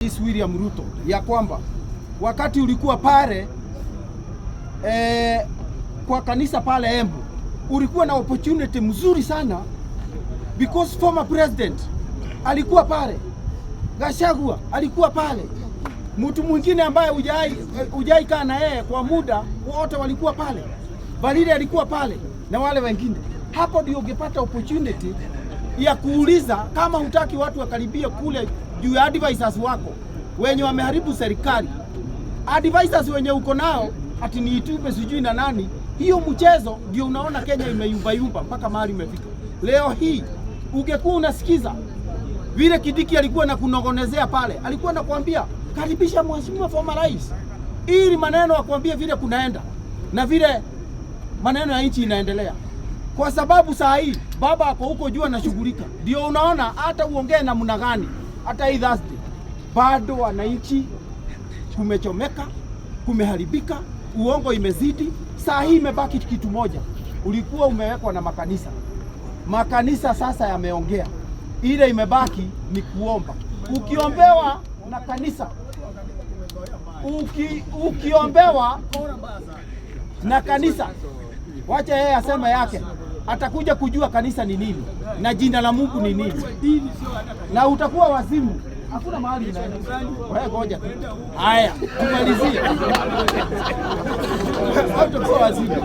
Rais William Ruto ya kwamba wakati ulikuwa pale kwa kanisa pale Embu ulikuwa na opportunity mzuri sana because former president alikuwa pale, Gachagua alikuwa pale, mtu mwingine ambaye hujai kaa na yeye kwa muda wote walikuwa pale, Valile alikuwa pale na wale wengine. Hapo ndio ungepata opportunity ya kuuliza kama hutaki watu wakaribie kule juu ya advisors wako wenye wameharibu serikali, advisors wenye uko nao ati ni Itupe sijui na nani. Hiyo mchezo ndio unaona Kenya imeyumbayumba mpaka mahali imefika leo hii. Ungekuwa unasikiza vile Kindiki alikuwa na kunongonezea pale, alikuwa nakwambia karibisha mheshimiwa former rais, ili maneno akwambie vile kunaenda na vile maneno ya nchi inaendelea, kwa sababu saa hii baba ako huko juu anashughulika. Ndio unaona hata uongee namna gani, hata hii Thursday bado wananchi kumechomeka, kumeharibika, uongo imezidi. Saa hii imebaki kitu moja, ulikuwa umewekwa na makanisa. Makanisa sasa yameongea, ile imebaki ni kuomba. Ukiombewa na kanisa, ukiombewa na kanisa, wacha yeye asema yake, atakuja kujua kanisa ni nini na jina la Mungu ni nini, na utakuwa wazimu. Hakuna mahali inaenda. Wewe ngoja tu. Haya, tumalizie. Utakuwa wazimu.